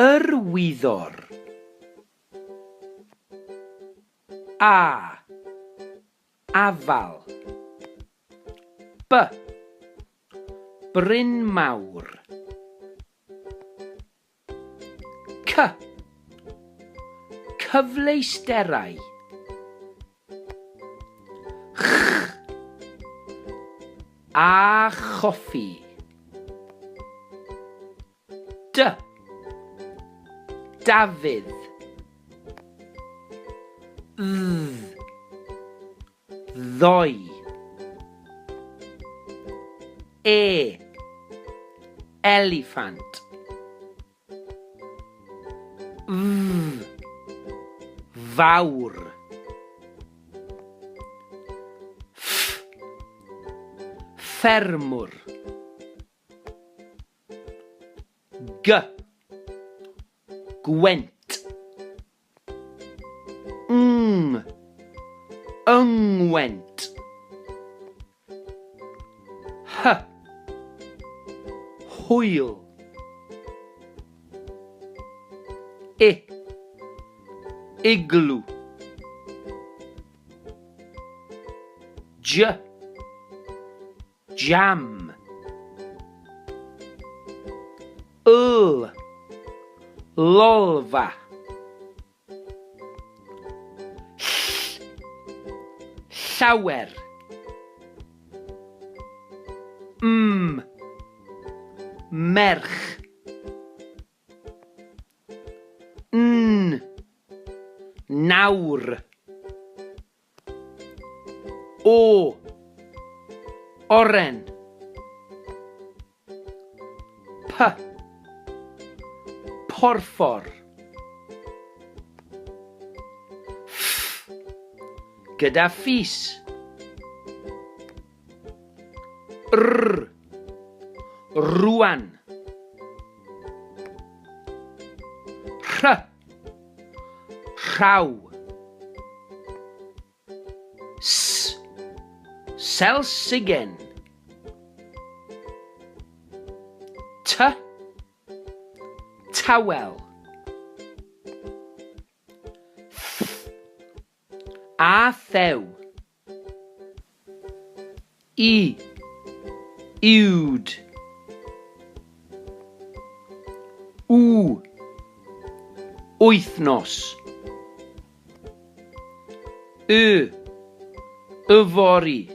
Yr wyddor. A. Afal. B. Bryn Mawr. C. Cyfleusterau. Ch. A choffi. D. Dafydd. Dd. Ddoe. E. Eliffant. F. Fawr. Ff. Ffermwr. G. Gwent. Ng. Yngwent. H. Hwyl. I. Iglw. J. Jam. L. Lolfa. Ll. Llawer. M. Merch. N. Nawr. O. Oren. P. Porffor. Ff. Gyda ffis. R. Rwan. Rh. Rhaw. S. Selsigen. T. Tawel. Th. A thew. I. Uwd. W. Wythnos. Y. Yfory.